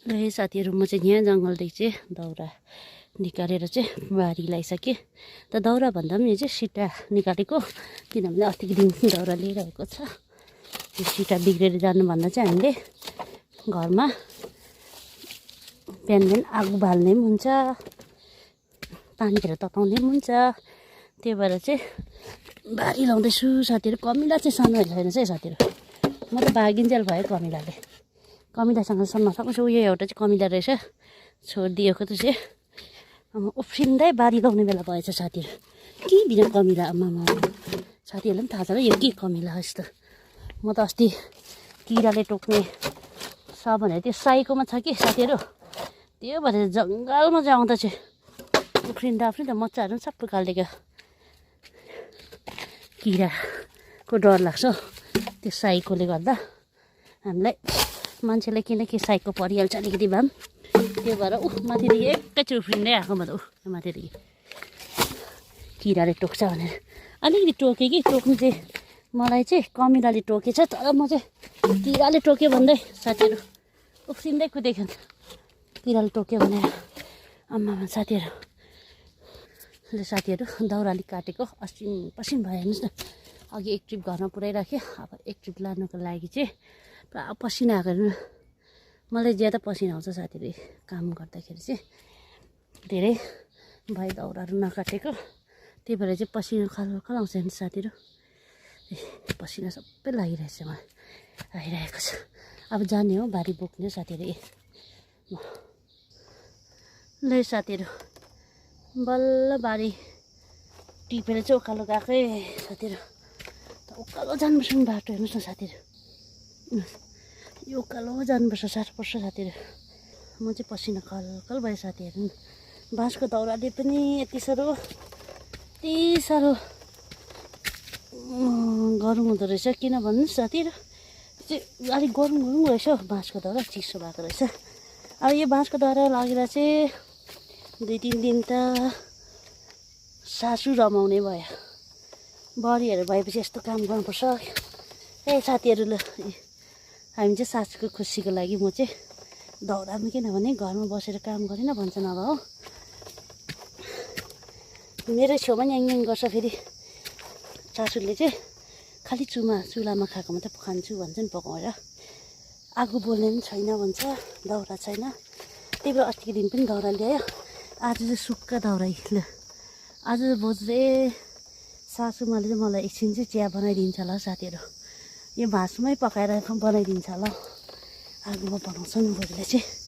ल साथीहरू म चाहिँ यहाँ जङ्गलदेखि चाहिँ दाउरा निकालेर चाहिँ बारी लगाइसकेँ। त दाउरा भन्दा पनि यो चाहिँ सिटा निकालेको, किनभने अस्तिको दिन दाउरा लिइरहेको छ। यो सिटा बिग्रेर जानुभन्दा चाहिँ हामीले घरमा बिहान बिहान आगो बाल्ने पनि हुन्छ, पानीतिर तताउने पनि हुन्छ। त्यही भएर चाहिँ बारी लाउँदैछु साथीहरू। कमिला चाहिँ सानो छैन है साथीहरू, म त भागिन्जेल भयो कमिलाले। कमिलासँग सम्म सक्छु। उयो एउटा चाहिँ कमिला रहेछ, छोडिदिएको त चाहिँ उफ्रिँदै बारी लाउने बेला भएछ साथीहरू। के बिना कमिला आमामा, साथीहरूलाई पनि थाहा छ र यो के कमिला हो यस्तो। म त अस्ति किराले टोक्ने साबुनहरू त्यो साइकोमा छ कि साथीहरू, त्यो भएर जङ्गलमा चाहिँ आउँदा चाहिँ उफ्रिँदा मच्चाहरू पनि सबै गालिदिएको। किराको डर लाग्छ त्यो साइकोले गर्दा हामीलाई। मान्छेलाई किनकि साइको परिहाल्छ अलिकति भए पनि, त्यो भएर माथिदेखि एकैचोटि उफ्रिँदै आएको। म त माथिदेखि किराले टोक्छ भनेर अलिकति टोकेँ कि, टोक्नु चाहिँ मलाई चाहिँ कमिलाले टोकेछ, तर म चाहिँ किराले टोक्यो भन्दै साथीहरू उफ्रिँदै कुदेको किराले टोक्यो भनेर। आम्मामा साथीहरू, दाउरा अलिक काटेको असिन पसिन भयो हेर्नुहोस् न। अघि एक ट्रिप घरमा पुऱ्याइराखेँ, अब एक ट्रिप लानुको लागि चाहिँ पुरा पसिना आएको। मलाई ज्यादा पसिना आउँछ साथीहरू काम गर्दाखेरि चाहिँ, धेरै भयो दाउराहरू नकाटेको, त्यही भएर चाहिँ पसिना खलखल आउँछ नि साथीहरू। पसिना सबै लागिरहेछ, मलाई आइरहेको छ। अब जाने हो बारी बोक्ने साथीहरू। ल साथीहरू, बल्ल बारी टिपेर चाहिँ उकालो गएकै साथीहरू। उकालो जानुपर्छ नि बाटो, हेर्नुहोस् न साथीहरू, यो उकालो जानुपर्छ, साह्रो पर्छ साथीहरू। म चाहिँ पसिना खलखल भयो साथीहरू। बाँसको दाउराले पनि यति साह्रो गरौँ हुँदो रहेछ। किन भन्नुहोस् साथीहरू, चाहिँ अलिक गरौँ रहेछ बाँसको दाउरा, चिसो भएको रहेछ। अब यो बाँसको दाउरा लगेर चाहिँ 2-3 दिन त सासु रमाउने भयो। बढीहरू भएपछि यस्तो काम गर्नुपर्छ साथीहरू। ल हामी चाहिँ सासूको खुसीको लागि म चाहिँ दाउरामा, किनभने घरमा बसेर काम गरेन भन्छ नभए हो। मेरो छेउमा याङ गर्छ फेरि सासूले चाहिँ, खालि चुलामा खाएको मात्रै खान्छु भन्छ नि पकाएर, आगो बोल्ने पनि छैन भन्छ, दाउरा छैन। त्यही भएर अस्तिको दिन पनि दाउरा ल्यायो, आज चाहिँ सुक्खा दाउरा। ल आज बोज्रे सासूमाले चाहिँ मलाई एकछिन चाहिँ चिया बनाइदिन्छ होला साथीहरू। यो भाँसमै पकाएर बनाइदिन्छ होला, आगोमा बनाउँछ नि बोजूले चाहिँ।